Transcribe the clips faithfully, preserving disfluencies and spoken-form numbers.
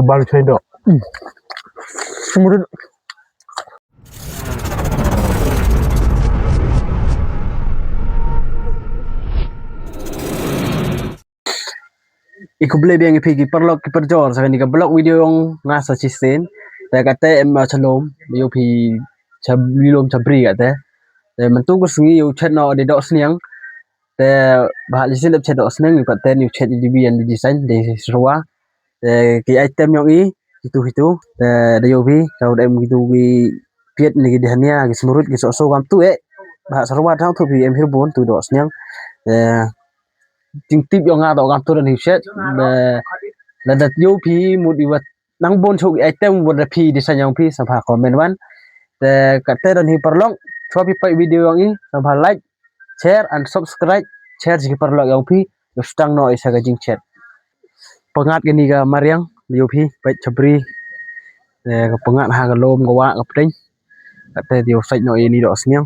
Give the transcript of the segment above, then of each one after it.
Balu chai dok. Hmm. Sumurut. I khublei biang ïa phi ki paralok ki parajor sha kane ka vlog video jong nga sa shisien. Te kata em, ah, shalom ïa phi, cha lum cha bri kata. Te mynta ka sngi ïa u chet noh da dok sniang. Te ba ha shisien dep chet dok sniang ïa kata ïa u chet ïa dibi ïa di design de syrwa. Te ki item jong i kitu kitu. Te da ïa phi ka u da em kitu ki piat ne ki dahnia ki sumurut ki soso kam tu eh. Ba ha syrwa thang tu phi em hirbun tu dok sniang. Te jingtip jong nga to kam tu da ni shet. Be lada ïoh phi mut i wat nang bun shuh item wat da phi design jong phi sa pha comment wan. Te kata da ni paralok, shuwa phi peit video jong i sa pha like, share and subscribe, share sha ki paralok jong phi, ïoh sdang noh i sa ka jingchet. Pyngngad kane ka mariang ïa phi peit cha bri. Te ka pyngngad ha ka lum ka wah ka pdeng. Kata te ïoh sait noh ïa ni dok sniang.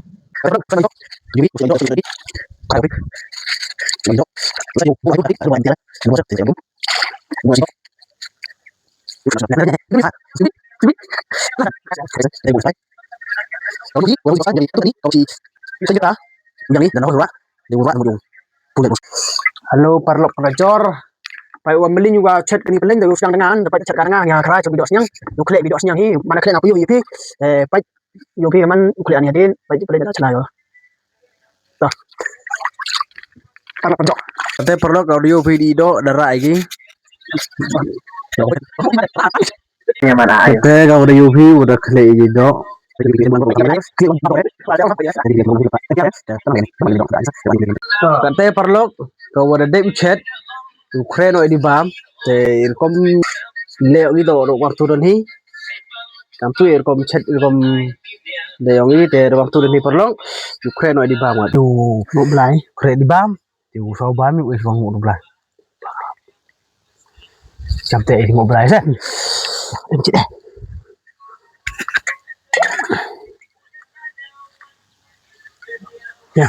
Hello paralok parajor. Peit wa mlien wa chet kani pyllein da u sdang dengan da peit chet ka nga nga kra chet video sniang. U khleh video sniang hi mana khleh nga pyu ïa phi. Eh peit ïa phi man u khleh ani hadien peit pyllein da chna ïa. Dah. Paralok parajor. Te paralok ka ïa phi di dok da rai ki. Te ka wa da ïoh phi wa da khleh ïa ki dok. Kata paralok ka wa da dep chet u khreh noh ïa di bam. Te i rukom leh ïa ki dok dok wang tu don hi. Kam tu i rukom chet i rukom leh ïa ki te wang tu don hi paralok. U khreh noh ïa di bam. U khreh di bam. Te u saw bam u is wang u blai. Cham te i mo blai sa. Em chit eh. Ya.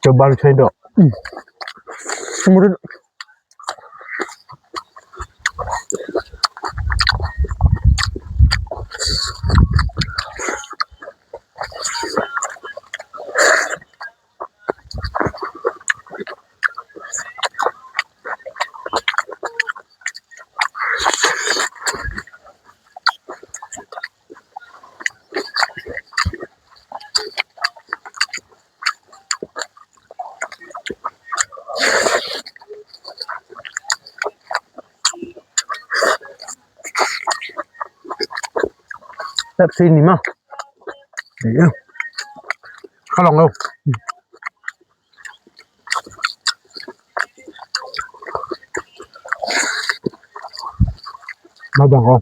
Coba lu sendok. Hmm. Semurut. Pepsi ni mah. Iya. Kalau nggak. Mabang, oh.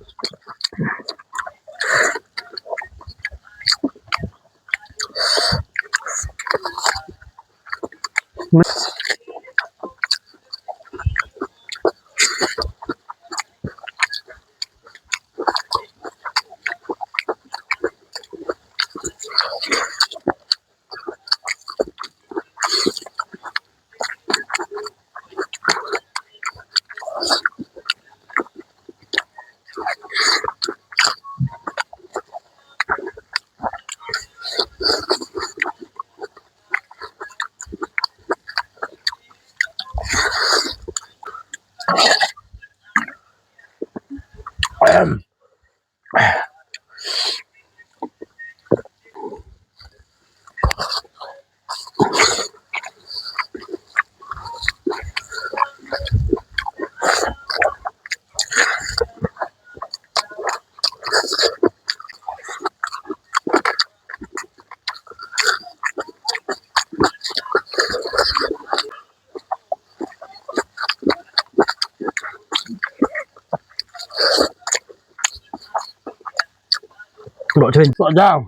Lok chring, lok jaw.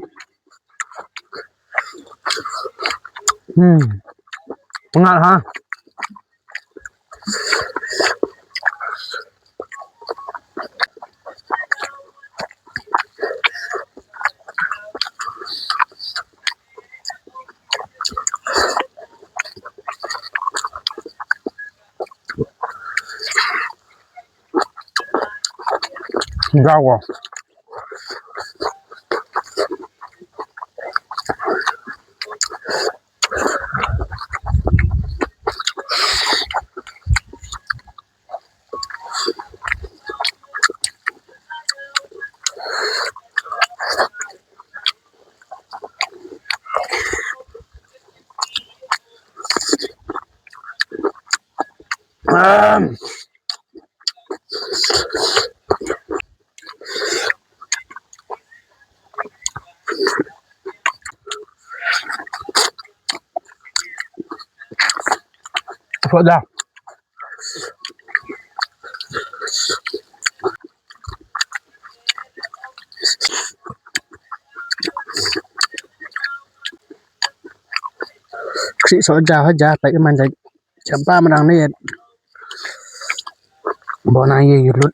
Hmm. Pyngat ha. Bravo. Soda. Kri soda haja, tak iman jai. Champa menang ni. Bona ye yulut.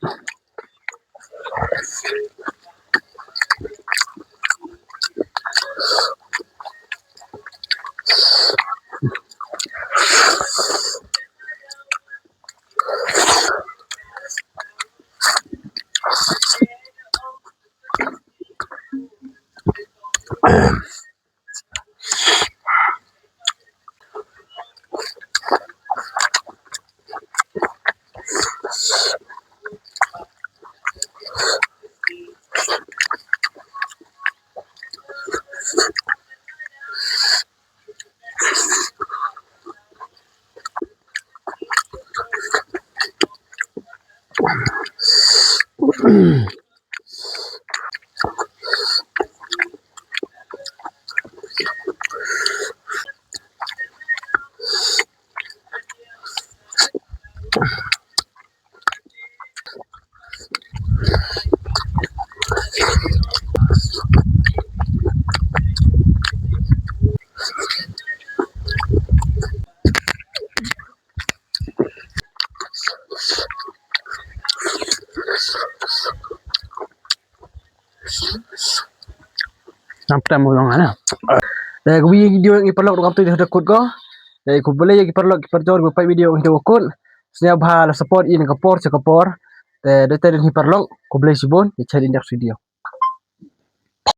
Nampak mau ulang ana. Te ka video ngi paralok rukom tu dah kut ko. Te khublei ïa ki paralok ki parajor ki peit video ngi tu kut. Sngewbha la support ïa ngi ka por sha ka por. Te dei te dei ngi paralok khublei shibun ïa chat ïa next video.